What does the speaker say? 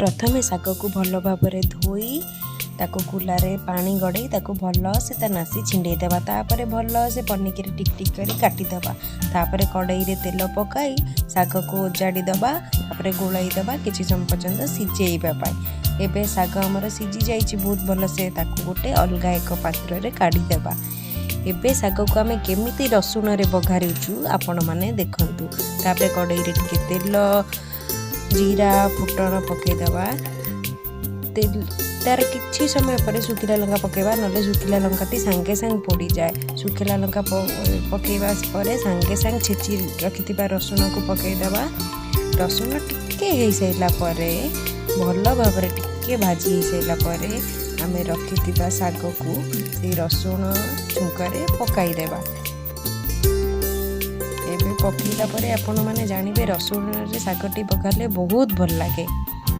ପ୍ରଥମେ ଶାଗକୁ ଭଲ ଭାବରେ ଧୋଇ ତାକୁ କୁଲାରେ ପାଣି ଗଡ଼େଇ ତାକୁ ଭଲସେ ତା ନାସି ଛିଣ୍ଡେଇ ଦେବା। ତାପରେ ଭଲସେ ପନିକିରେ ଟିକ୍ ଟିକ୍ କରି କାଟିଦେବା। ତାପରେ କଡ଼େଇରେ ତେଲ ପକାଇ ଶାଗକୁ ଓଜାଡ଼ି ଦେବା। ତାପରେ ଗୋଳାଇ ଦେବା କିଛି ସମୟ ପର୍ଯ୍ୟନ୍ତ ସିଝେଇବା ପାଇଁ। ଏବେ ଶାଗ ଆମର ସିଝି ଯାଇଛି ବହୁତ ଭଲସେ। ତାକୁ ଗୋଟେ ଅଲଗା ଏକ ପାତ୍ରରେ କାଢ଼ିଦେବା। ଏବେ ଶାଗକୁ ଆମେ କେମିତି ରସୁଣରେ ବଘାରୁଛୁ, ଆପଣମାନେ ଦେଖନ୍ତୁ। ତାପରେ କଡ଼େଇରେ ଟିକେ ତେଲ, ଜିରା, ଫୁଟଣ ପକାଇଦେବା। ତେଲ ତାର କିଛି ସମୟ ପରେ ଶୁଖିଲା ଲଙ୍କା ପକାଇବା, ନହେଲେ ଶୁଖିଲା ଲଙ୍କାଟି ସାଙ୍ଗେ ସାଙ୍ଗେ ପୋଡ଼ିଯାଏ। ଶୁଖିଲା ଲଙ୍କା ପକାଇବା ପରେ ସାଙ୍ଗେ ସାଙ୍ଗେ ଛେଚି ରଖିଥିବା ରସୁଣକୁ ପକାଇଦେବା। ରସୁଣ ଟିକେ ହେଇସାରିଲା ପରେ, ଭଲ ଭାବରେ ଟିକେ ଭାଜି ହେଇସାରିଲା ପରେ ଆମେ ରଖିଥିବା ଶାଗକୁ ସେଇ ରସୁଣ ଛୁଙ୍କରେ ପକାଇଦେବା। ଏବେ ପକାଇଲା ପରେ ଆପଣମାନେ ଜାଣିବେ, ରସୁଣରେ ଶାଗଟି ପକାଇଲେ ବହୁତ ଭଲ ଲାଗେ।